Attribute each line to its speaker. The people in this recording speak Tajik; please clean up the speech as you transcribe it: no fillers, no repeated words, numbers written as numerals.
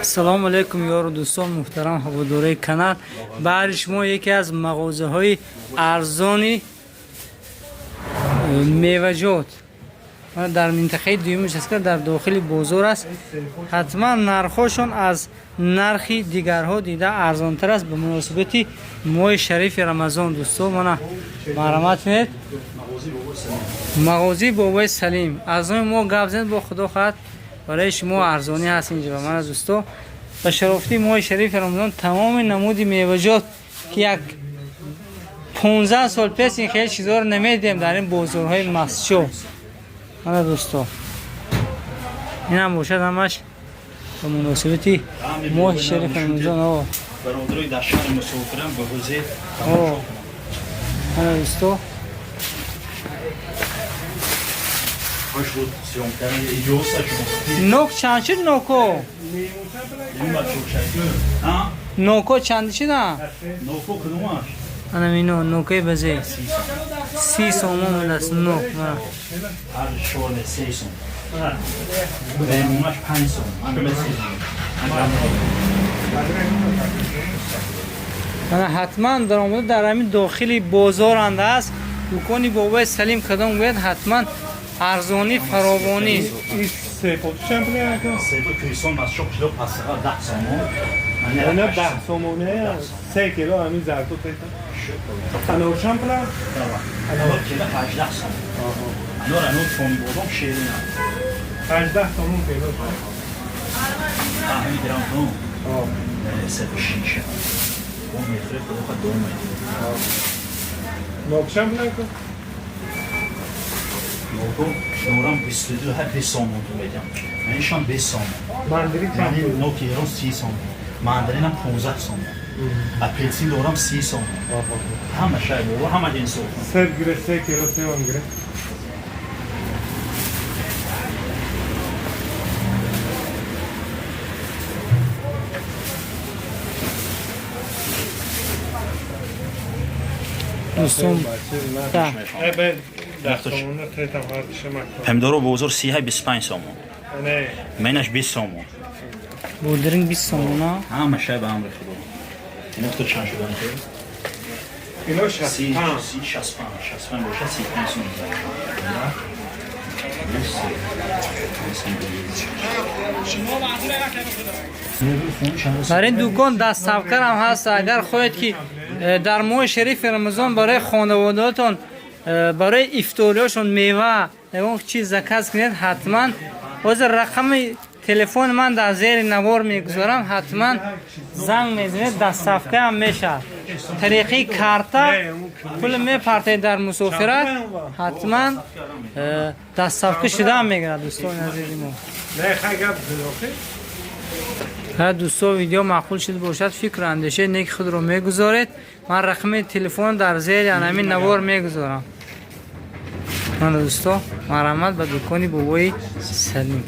Speaker 1: Салому алейкум, ёру дӯстон, муҳтарам ҳаводораи канал. Баҳри шумо яке аз мағозаҳои арзони меваҷот дар минтақаи дуюмаш аст, ки дар дохили бозор аст. Ҳатман нархҳошон аз нархи дигарҳо дида арзонтар аст ба муносибати моҳи шарифи Рамазон. Дӯсто, мана, марҳамат кунед, мағозаи Бобои Салим. Аз номи мо гап занед, бо худо хоҳад, барои шумо арзонӣ ҳаст инҷо. Мана, дӯсто, ба шарофати моҳи шарифи Рамазон тамоми намуди меваҷот, ки як 15 сол пеш ин хеле чизҳоро намедидем дар ин бозорҳои Мастчоҳ. Мана, дӯсто, инам бошад, ҳамаш ба муносибати моҳи шарифи Рамазон.
Speaker 2: Бародарои дар шаҳри мусофирам ба ҳузир.
Speaker 1: Мана, дӯсто. Нок чанд шуд, ноко? Ноко чанд шуда? Ана мино нокои базе 30 сомон будааст нок.
Speaker 2: Ҳар шоле 3 сом, лимонаш 5 сом.
Speaker 1: Мана, ҳатман даромада, дар ҳамин дохили бозор анда аст дукони Бобои Салим. Кадом гӯяд, ҳатман арзонӣ, фаровонӣ.
Speaker 2: Кӯҳистон аз чоп кило пасиға 10 сомон.
Speaker 3: Она 10 сомоне, 3 кило ҳамин зардо тета. Анор чанд пула?
Speaker 2: Анор кило 18 сом. Анор, анор тони бодом ширин.
Speaker 3: 18 сомон кило.
Speaker 2: Ҳамин грамм тон 306. Он мехӯре, худо хоҳад, дом медиҳад.
Speaker 3: Нок чанд пула ку?
Speaker 2: Ноку норам 22, ҳар 20 сомон ту медиҳам. Манишам 20 сомон.
Speaker 3: Мандарин чанд пул?
Speaker 2: Ноки эрон 30 сомон. Мандаринам 15 сомон. Апелсин дорам 30 сомон. Ҳама шай бобо, ҳама инсоф.
Speaker 3: Себ гире, 3 кило себам гире.
Speaker 1: Дӯстон.
Speaker 2: Помидоро бозор сиҳай 25 сомон. Менаш 20 сомон.
Speaker 1: Бодиринг 20 сомона.
Speaker 2: Ҳама шай ба амри худо. Ино чанд шудан?
Speaker 3: Ино 65.
Speaker 2: 65, 65 бошад, 35 сом.
Speaker 1: Дар ин дукон доставкарам ҳаст. Агар хоҳед, ки дар моҳи шарифи Рамазон барои хонаводаотон, барои ифториёшон мева, ягон чиз заказ кунед, ҳатман ҳозир рақами телефони ман дар зери навор мегузорам, ҳатман занг мезанед, доставкаам мешавад. Тариқи карта пул мепартед дар мусофират, ҳатман доставка шудаам мегирад, дӯстони азизи мо. Ҳа, дӯсто, видео маъқул шуд бошад, фикру андешаи неки худро мегузоред. Ман рақами телефон дар зери анамин навор мегузорам. Мана, дӯсто, марҳамат ба дукони Бобои Салим.